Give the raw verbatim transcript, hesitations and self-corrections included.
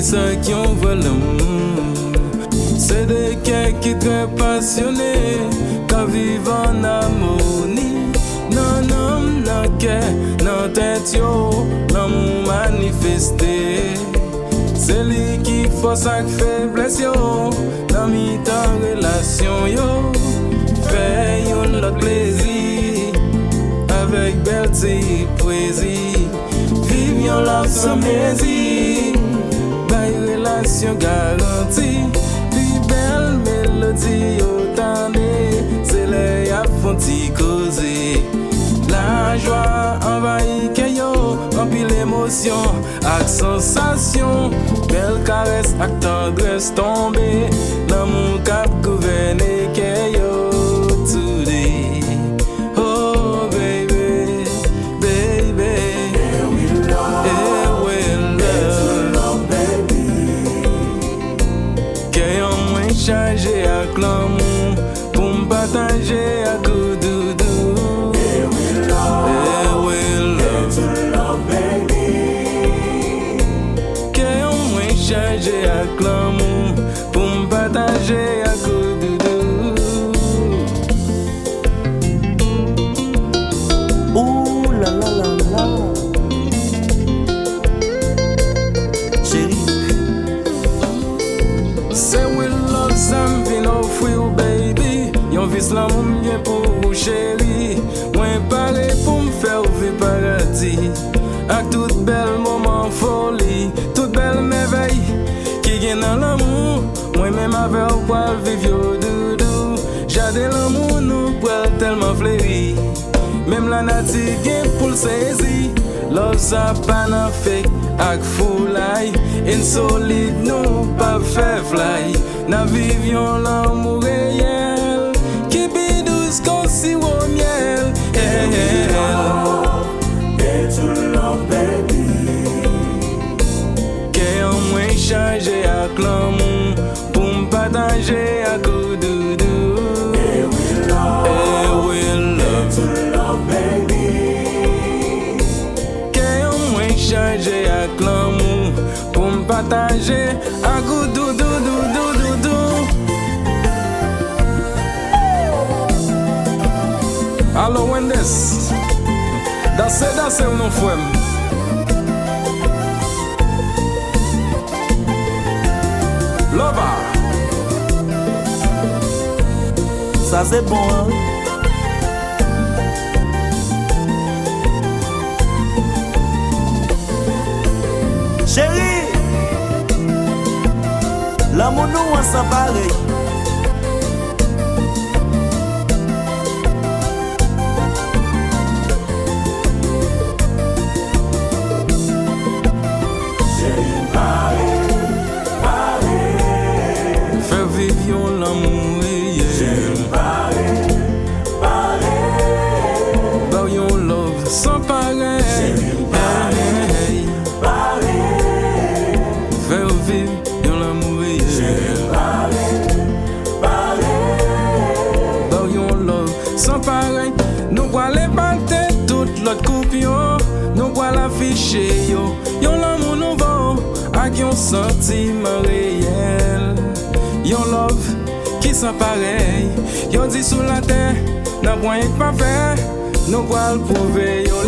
Sa k yon vrè lanmou, se de kè ki trè pasyone, ka viv an amoni. Nan nanm, nan kè, nan tèt yo, lanmou manifeste. Se li ki fòs ak feblès yo, nan mitan relasyon yo. Fè youn lòt plezi, avèk bèl ti pwezi. Viv yon love san mezi, bay relasyon garanti. Pi bèl melodi yo tande, se lè y ap fon ti koze. Lajwa anvayi kè yo, anpil emosyon ak sansasyon. Bèl karès ak tandrès tonbe, lanmou k ap gouvène kè yo today. Oh, baby, baby. Ewe love. Kè an mwen chaje ak lanmou pou m pataje ak ou, doudou. Ewe love. Kè an mwen chaje ak lanmou pou m pataje ak ou, doudou. Ooh la la la la. Cheri. Se real love sa m vin ofri w, baby. Yon vis lanmou m gen pou ou, cheri. Mwen pare pou m fè w viv paradi ak tout bèl moman foli, tout bèl mèvèy ki gen nan lanmou. Mwen menm avè w pral viv yo, doudou. Jaden lanmou nou pral tèlman fleri. Menm lanati gen pou l sezi. Love sa pa nan fake ak foulay. Ensolid, nou p ap fè flay. N ap viv yon lanmou reyèl ki pi dous k yon siwo myèl. Kè an mwen chaje ak lanmou pou m pataje ak ou, doudou. Ewe love. Kè an mwen chaje ak lanmou pou m pataje ak ou, doudou, doudou, doudou. Alo, Wendes. Danse, danse w non, frè m. Lova. Sa se bon an wi. Cheri, lanmou nou an san parèy. Fè viv yon lanmou reyèl. Ba w yon love san parèy. Fè w viv yon lanmou reyèl. Ba w yon love san parèy. Nou pral epate tout lòt koup yo. Nou pral afiche yo yon lanmou nouvo ak yon santiman reyèl. Yon love ki san parèy. Yo di sou latè, nan pwen k pafè. Nou pral pwouve yo